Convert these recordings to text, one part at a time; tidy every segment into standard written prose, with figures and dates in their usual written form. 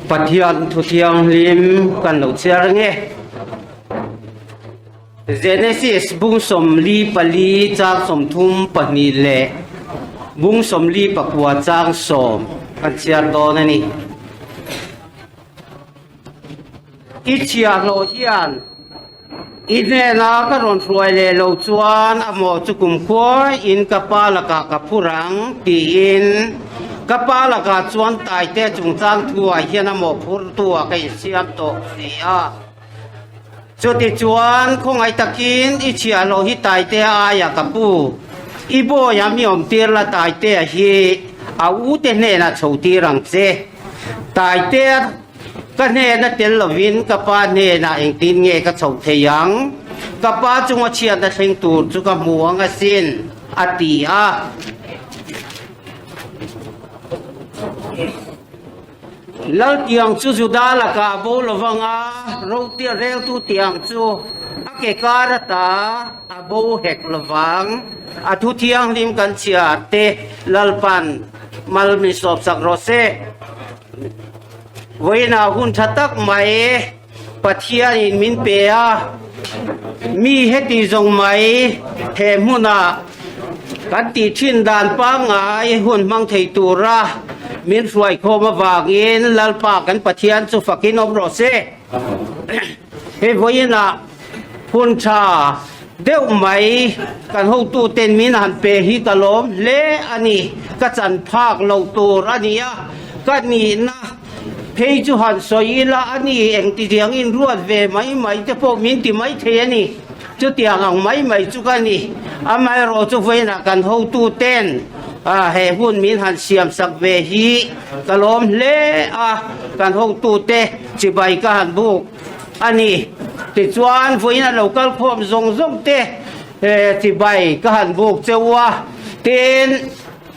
Pathian thu thianghlim kan lo chhiar ang e. Genesis bung 44 chang 32 leh bung 49 chang 10 kan chhiar dawn a ni. I chhiahhlawh hian i hnena ka rawn hruai leh lo chuan a maw chu kumkhua in ka pa lakah ka phur ang tiin ka pa lakah chuan Taite chungchang thuah hian a mawhphurtu ah ka insiam tawh si a. Chutichuan khawngaih takin i chhiahhlawh hi Taitea aiah ka pu. I bawiah mi awmtir la Taitea hi a ute hnenah chho tir ang che. Taitea Ka hnena tel lovin ka pa hnenah engtin nge ka chhoh thei ang? Ka pa chunga chhiatna thleng tur chu ka hmu ang asin, a ti a. Laltiang chu Juda lakah a bo lovang a, rotia reltu tiang chu a ke kar ata a bo hek lovang. A thu thianghlim kan chhiar te Lalpan mal min sawpsak rawh se. Vawiinah hun tha tak mai Pathianin min pe a, mi heti zawng mai he hmunah kan tih thin dan pangngai hun hmang thei tura min hruaikhawm avangin Lalpa kan Pathian chu fakin awm rawh se. Hei vawiinah hun tha deuh mai kan hotuten min han pe hi ka lawm hle a ni. Ka chan phak loh tur a ni a, ka nihna phei chu han sawi ila a ni, engtiziang inruat ve mai mai te pawh min ti mai thei a ni. Chutiang ang mai mai chu ka ni. Amaherawh chu vawiinah kan hotuten he hun min han siam sak ve hi ka lawm hle a, kan hotute chibai ka han buk. a ni. Tichuan, vawiin a lo kal khawm zawng zawng te chibai ka han buk cheu a. Tin,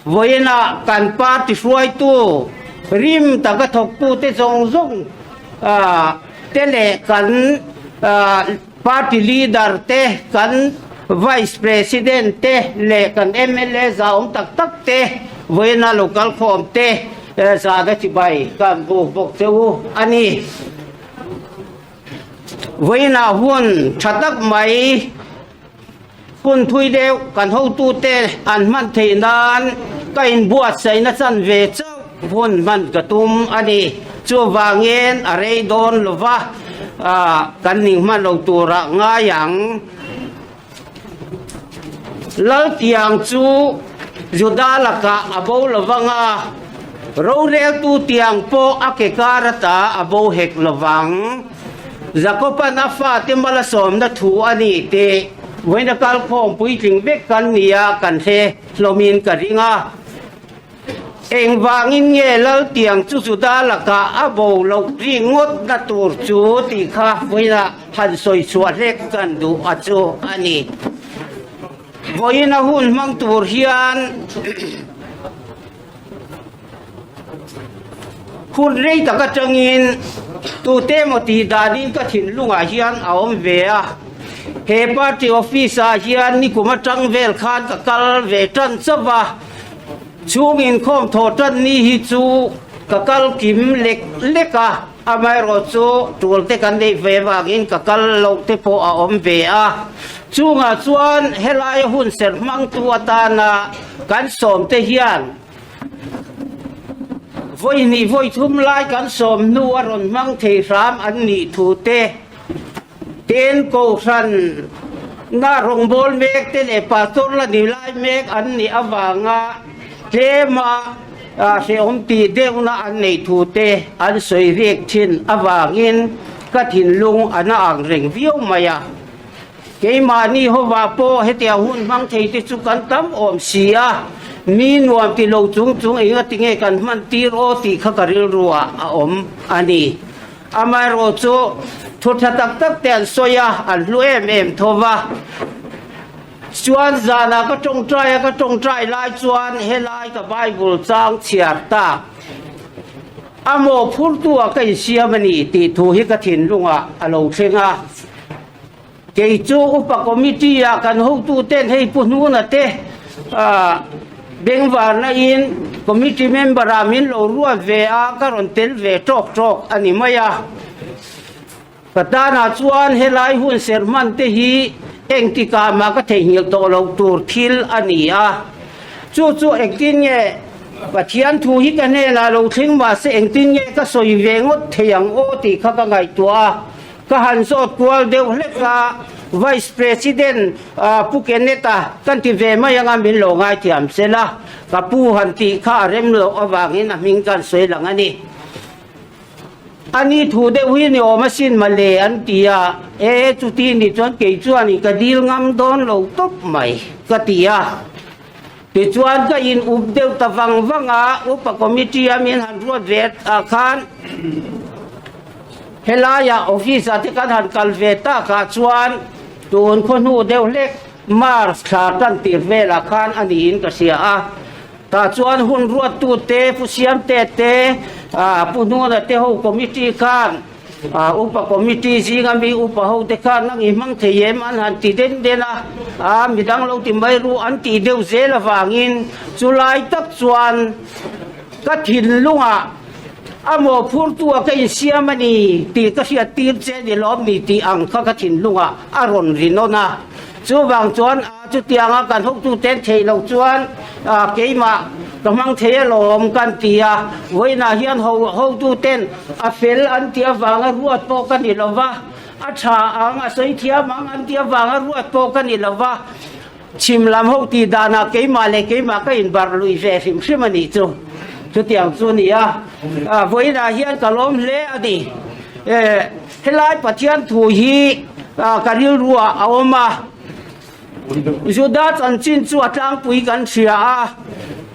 vawiinah kan party hruaitu rim taka thawktute zawng zawng te leh kan party leader te, kan vice president te leh kan mla zahawm tak tak te vawiina lo kal khawm te zahna chibai ka han buk bawk cheu a ni. Vawiinah hun tha tak mai hun thui deuh kan hotute an hman theih nan ka inbuatsaihna chan ve chauh hun hman ka tum a ni. Chuvangin a rei dawn lova kan ning hman lo turah ngai ang. Laltiang chu Juda lakah a bo lovang a, roreltu tiang pawh a ke kar ata a bo hek lovang. Jakoban a fate mal a sawmna thu a ni tih vawiina kalkhawm puitling vek kan ni a, kan hre hlawmin ka ring a. Engvangin nge Laltiang chu Juda lakah a bo loh ri ngawt na tur chu tih kha vawiinah han sawi chhuah hlek kan duh a chu a ni. Vawiin a hun hmang tur hian hun rei tak atangin tute emaw tih danin ka thinlungah hian a awm ve a. He party office ah hian nikum atang vel khan ka kal ve tan chauh a. Chhung inkhawm thawh tan ni hi chu ka kal kim lek lek a, amaherawh chu tul te kan neih ve vangin ka kal loh te pawh a awm ve a. Chungah chuan helaia hun serh hmangtu atana kan sawm te hian vawi hnih vawi thum lai kan sawm hnu a rawn hmang thei hram an nih thu te, Tin, Kohhran na rawngbâwl mêk te leh pastor la ni lai mêk an nih avânga tlêma hrehawm tih deuhna an neih thu te an sawi rêk thin avângin ka thinlung a na ang reng viau mai a. Keimahni hovah pawh hetiang hun hmang thei te chu kan tam awm si a, mi nuam ti lo chung chung engati nge kan hman tir aw tih kha ka rilruah a awm a ni. Amaherawh chu thu tha tak tak te an sawi a, an hlu em em tho va. Chuan zanah ka tawngtai a, ka tawngtai lai chuan helai ka Bible chang chhiar tak a mawhphurtu ah ka insiam a ni tih thu hi ka thinlungah a lo thleng a. Kei chu upa committee ah kan hotu ten hei Pu Hnuna te bengvarna in. Committee member ah min lo ruat ve a, ka rawn tel ve tawk tawk a ni mai a. Ka tanah chuan helai hun serh hman te hi engtikah mah ka theihnghilh tawh loh tur thil a ni a. Chu chu engtin nge Pathian thu hi ka hnenah lo thleng mahse engtin nge ka sawi ve ngawt thei ang aw tih kha ka ngaihtuah a. Ka han zawt kual deuh hlek a, Vice President Pu Kenneth-a kan ti ve mai anga min lo ngaithiam sela, ka pu han tih kha a rem loh avangin a hming kan sawi lang a ni. A ni thu deuh hi ni awm asin male an ti a, e chuti ni chuan kei chuan ka dil ngam dawn lo tawp mai ka ti a. Tichuan ka in up deuh ta vang vang a, upa committee a min han ruat ve ah khan helaiah office ah te kan han kal ve tak ah chuan tun khaw hnu deuh hlek March thla tan tir velah khan a niin ka hria a. Tah chuan hun ruattu te, Pu Siamte te, Pu Hnuna te ho committee khan, upa committee zinga mi upa ho te khan nang i hmang thei em an han ti den den a, a midang lo ti mai ru an tih deuh zel avangin chulai tak chuan ka thinlungah a mawhphurtu a ka insiam a ni tih ka hriat tir che ni lawm ni tih ang kha ka thinlungah a rawn ri nawn a. Chuvang chuan chutianga kan hotuten theih loh chuan keimah ka hmang thei alawm kan ti a, vawiinah hian hotuten a fel an tih avanga ruat pawh ka ni lova, a tha ang, a sawi thiam ang an tih avanga ruat pawh ka ni lova, chhim lam ho tih danah keimah leh keimah ka inbarh lui ve hrim hrim a nih chu. Chutiang chu a ni a, vawiinah hian ka lawm hle a ni. Helai Pathian thu hi ka rilruah a awm a, Juda chanchin chu a tlangpui kan hria a,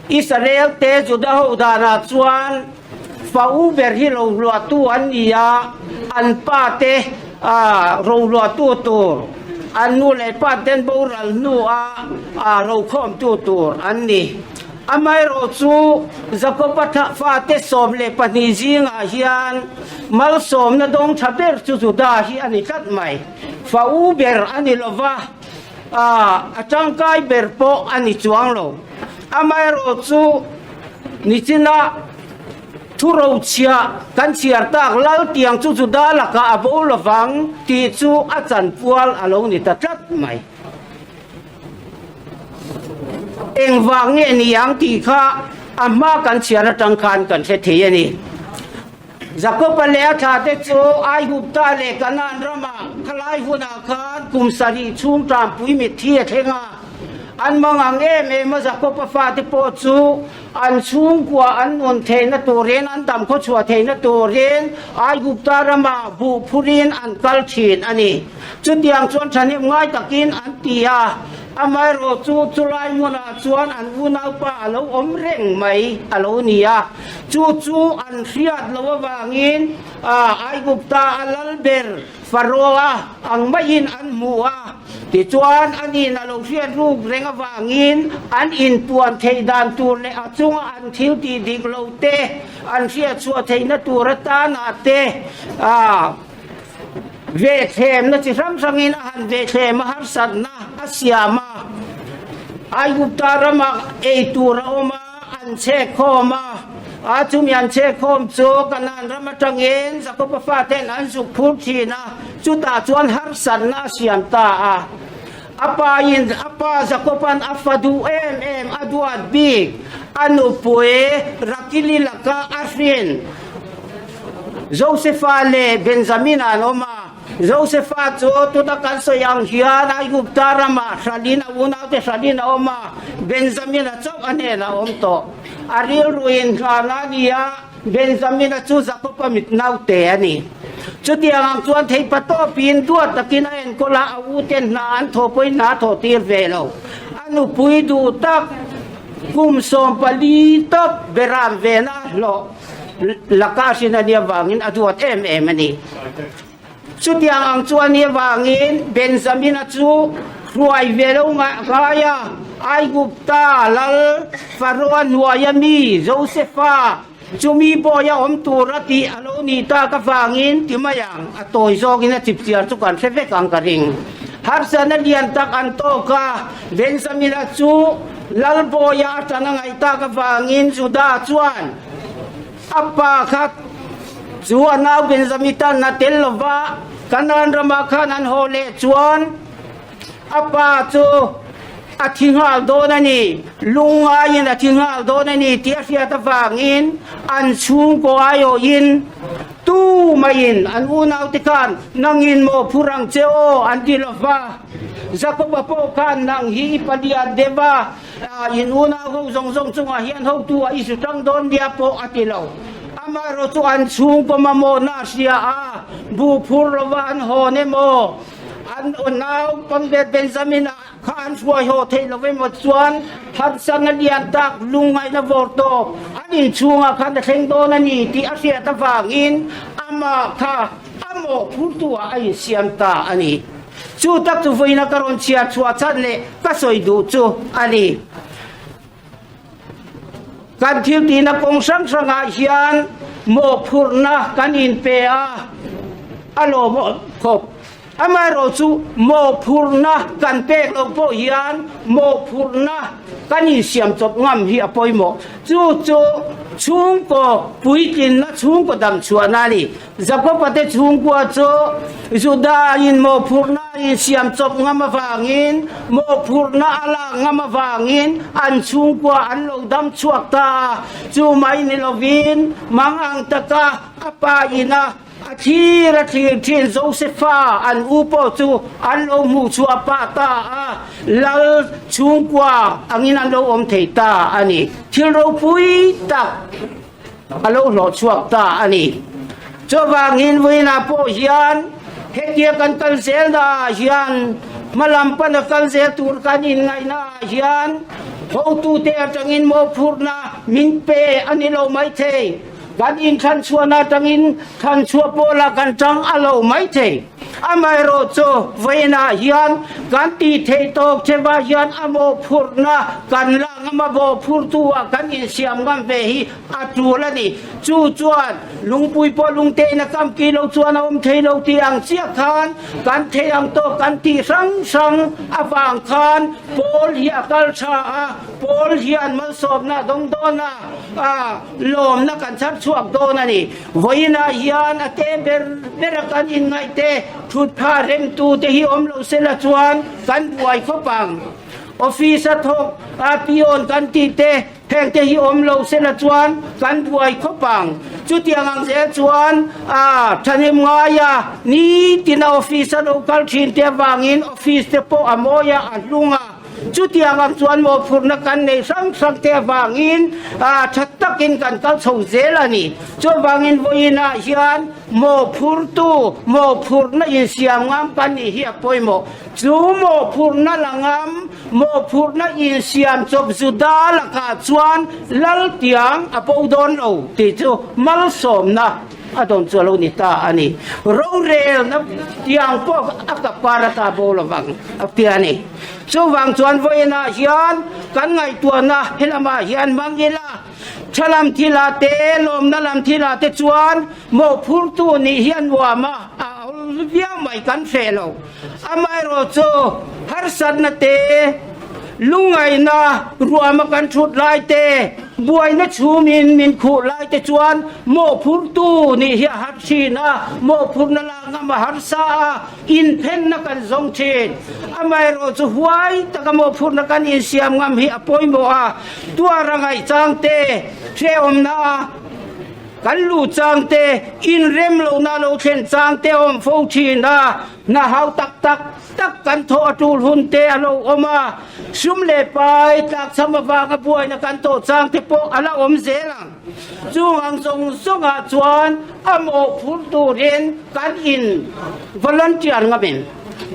Israel te Juda ho danah chuan fa u ber hi rohluahtu an ni a, an pa te rohluahtu tur, an nu leh pa ten boral hnua rokhawmtu tur an ni. Amaherawhchu, Jakoba fate 12 zingah hian malsawmna dawng tha ber chu Juda hi a ni tlat mai. Fa u ber a ni lo va, a tangkai ber pawh a ni chuang lo. Amaherawhchu, nichina thurochhia kan chhiar tak lal tiang chu Juda lakah a bo lovang tih chu a chanpual a lo ni ta tlat mai. Engvang nge ni ang tih kha a hma kan chhiar atang khan kan hre thei a ni. Jakoba leh a thlate chu Aigupta leh Kanaan ramah khalai hunah khan kum sarih chhung tanpui mitthi a thleng a. An mang ang em em a Jakoba fate pawh chu an chhungkua an nun theihna turin an dam khawchhuah theihna turin Aigupta ramah buh phurin an kal thin a ni. Chutiang chuan thahnem ngai takin an ti a, amaherawh chu chulai hmunah chuan an unaupa a lo awm reng mai a lo ni a. Chu chu an hriat loh avangin Aigupta a lal ber Faroa ang maiin an hmu a, tichuan anin a lo hriat ruk reng avangin an inpuan theih dan tur leh a chunga an thil tih dik lo te an hriat chhuah theihna tur atana te Vehthlemna chi hrang hrangin a han vehthlem a, harsatna a siam a, Aigupta ramah ei tur a awm a, an chhek khawm a, a chumi an chhek khawm chu Kanaan ram atangin Jakoba faten an zuk phur thin a, chutah chuan harsatna a siam ta a. A pain a pa Jakoban a fa duh em em a duat bik, a nupui Rakili laka a hrin. Josefa leh Benjamina an awm a. Josefa chu tuna kan sawi ang hian Aigupta ramah hralhin a unaute hralhin a awm a, Benjamina chauh a hnenah a awm tawh. A rilruin nghahna a ni a, Benjamina chu Jakoba mit naute a ni. Chutiang ang chuan theihpa tawpin duat takin a enkawl a, a uten hna an thawh pawhin hna a thawh tir ve lo. A nupui duh tak kum 14 tawp beram vena a hlawh. Laka hrin a nih avangin a duat em em a ni. Chutiang ang chu a nih avangin Benjamina chu hruai ve lo ngai a, Aigupta lal Faroa hnuaia mi Josefa chu mi bawia awm tura tih a lo nih tak avangin ti mai ang, a tawi zawngin a chipchiar chu kan hre vek ang ka ring. Harsatna lian tak an tawk a, Benjamina chu. Lalbawia a ṭan a ngaih tak avangin Juda chuan a pa kha chu a nau Benjamitan a tel lo va, Kanaan ramah khan an haw leh chuan a pa chu a thi nghal dawn a ni, lungngaiin a thi nghal dawn a ni tih a hriat avangin an chhungkaw aiawhin tu maiin an unaute khan nangin maw phur ang che aw an ti lo va. Jakoba pawh khan nang hi i palian deuh a, in unau ho zawng zawng chungah hian hotu ah i su tang dawn nia pawh a ti lo. Amaherawh chu an chhungkaw mamawhna a hria a, buh phur lova an hawn emaw, an naupang ber Benjamin-a kha an hruai haw theih lo emaw chuan harsatna lian tak lungngaihna vawr tawp an inchhungah khan a thleng dawn a ni tih a hriat avangin amah kha a mawhphurtu ah a insiam ta a ni. Chu tak chu vawiina ka rawn chhiar chhuah chhan leh ka sawi duh chu a ni. Kan thil tihna kawng hrang hrangah hian mawhphurhna kan inpe a, a lawm khawp. Amaherawh chu mawhphurhna kan pek loh pawh hian mawhphurhna kan insiam chawp ngam hi a pawimawh. Chu chu chhungkaw puitlinna, chhungkaw damchhuahna a ni. Jakoba te chhungkua chu Juda-in mawhphurhna a insiam chawp ngam avangin, mawhphurhna a lak ngam avangin an chhungkua an lo dam chhuak ta a. Chu mai ni lovin mangang taka a pa ina a thlir a thlir thin Josefa an u pawh chu an lo hmuh chhuah pah ta a, lal chhungkua angin an lo awm thei ta a ni. Thil ropui tak. A lo hlawh chhuak ta a ni. Chuvangin vawiinah pawh hian hetia kan kal zelnaah hian hmalam pana kal zel tur kan inngaihnaah hian hotute atangin mawhphurhna min pe a ni lo maithei. Kan inthlanchhuahna atangin thlanchhuah pawlah kan tang a lo maithei. Amaherawhchu vawiinah hian kan tih theih tawk chevah hian a mawhphurhna kan la ngam a, mawhphurtu ah kan insiam ngam ve hi a tul a ni. Chu chuan lungpui pawh lungtein a kam ki lo chuan a awm thei lo tih ang chiah khan kan theih ang tawk kan tih hrang hrang avang khan Paul hi a kal tha a, Paul hian malsawmna a dawng dawn a, lawmna kan chhar chhuak dawn a ni. Vawiinah hian a te ber bera kan inngaih te, thutpha remtu te hi awm lo sela chuan kan buai khawp ang. Office a thawk a peon kan tih te, heng te hi awm lo sela chuan kan buai khawp ang. Chutiang ang zel chuan a thahnem ngai a, nitina office a lo kal thin te avangin office te pawh a mawi a, a hlung a. Chutiang ang chuan mawhphurhna kan nei hrang hrang te avangin tha takin kan kal chho zel a ni. Chuvangin vawiinah hian mawhphurtu, mawhphurhna insiam ngam kan nih hi a pawimawh. Chu mawhphurhna la ngam, mawhphurhna insiam chawp Juda lakah chuan Laltiang a bo dawn lo tih chu malsawmna A dawn chu a lo ni ta a ni. Rorelna tiang pawh a ka par ata bo lovang a ti a ni. Chuvang chuan vawiinah hian kan ngaihtuahna helamah hian hmang ila, tha lam thilah te, lawmna lam thilah te chuan mawhphurtu nih hi a nuam a, a awl viau mai kan hreh lo. Amaherawh chu harsatna te, lungngaihna ruama kan thut lai te, buaina chhumin min khuh lai te chuan mawhphurtu nih hi a har thin a, mawhphurna lak ngam a harsa a, inphenna kan zawng thin. Amaherawh chu huai taka mawhphurna kan insiam ngam hi a pawimawh a, tuara ngaihchang te, hrehawmna a, Kan lu chang te, inrem lohna lo thlen chang te a awm fo thin a, hna hau tak tak tak kan thawh a tul hun te a lo awm a, sum leh pai tlakchham avanga buaina kan tawh chang te pawh a la awm zel ang. Chung ang zawng zawngah chuan a mawhphurh turin kan in volunteer ngam em?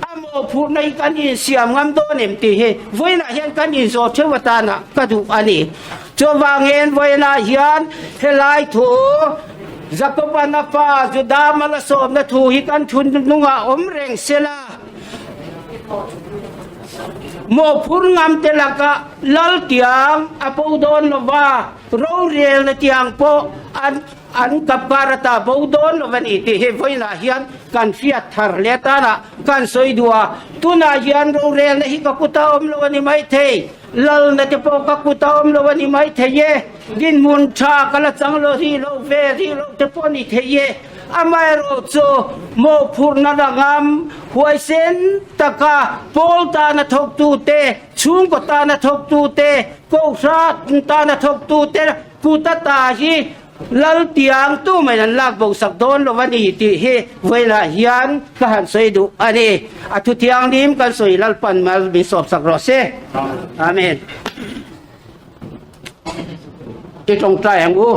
A mawhphurhna hi kan insiam ngam dawn em tih hi vawiinah hian kan inzawh theuh atana ka duh a ni. Chuvangin vawiinah hian helai thu Jakoban a fa Juda mal a sawmna thu hi kan thunlungah awm reng sela, mawhphur ngam te lakah lal tiang a bo dawn lo va, rorelna tiang pawh an an kapkar ata bo dawn lo a ni tih hi vawiinah hian kan hriat thar leh atana kan sawi duh a. Tunah hian rorelna hi ka kuta awm lo a ni maithei. Lalna te pawh ka kut a awm lo a ni mai thei e, dinhmun tha ka la chang lo rih lo ve rih lo te pawh a ni thei e. Amaherawh chu mawhphurhna rangam huaisen taka pawl tana thawktute, chhungkaw tana thawktute, kohhran tana thawktute kut ata hi Lal tiang tu mai an lak bo sak dawn lo a ni tih hi vawilah hian ka han sawi duh a ni. A thu thianghlim kan sawi Lalpan mal min sawp sak rawh se. Amen. I tawngtai ang u.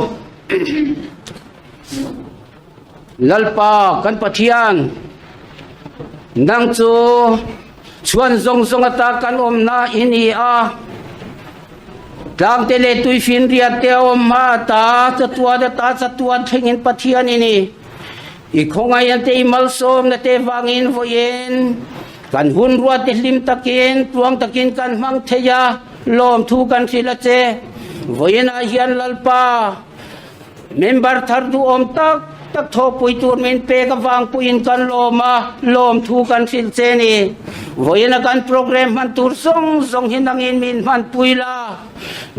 Lalpa kan Pathian, nang chu chhuan zawng zawng ata kan awmna i ni a, tlangte leh tuifinriat te a awm hma ata chatuan ata chatuan thlengin Pathian i ni. I khawngaihna te i malsawmna te vangin vawiin kan hun ruat te hlim takin tluang takin kan hmang thei a, lawmthu kan hrilh a che. Vawiinah hian Lalpa, Member thar duhawm tak tak thawhpui tur min pek avang puiin kan lawm a, lawmthu kan hrilh che ni. Vawiina kan programme hman tur zawng zawng hi nangin min hmanpui la.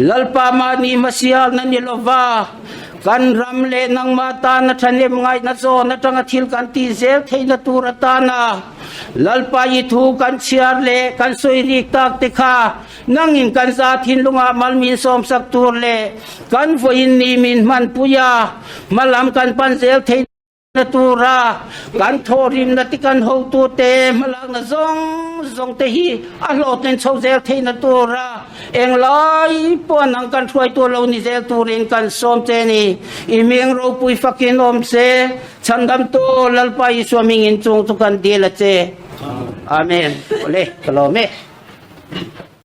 Lalpa mahni hmasialna ni lova, kan ram leh nangmah tana thahnem ngaihna zawn atanga thil kan tih zel theihna tur atana Lalpa i thu kan chhiar leh kan sawi rik tak te kha Nangin kan za thinlungah mal min sawmsak tur leh kan vawiin ni min hmanpui a, hmalam kan pan zel theihna tura kan thawhrimna te kan hotute hmalakna zawng zawng te hi a hlawhtlin chho zel theihna tura englai pawh nang kan hruaitu lo ni zel turin kan sawm che ni. I hming ropui fakin awm se, Chhandamtu Lalpa Isua hmingin chung chu kan dil a che. Amen. Awle, ka lawm e.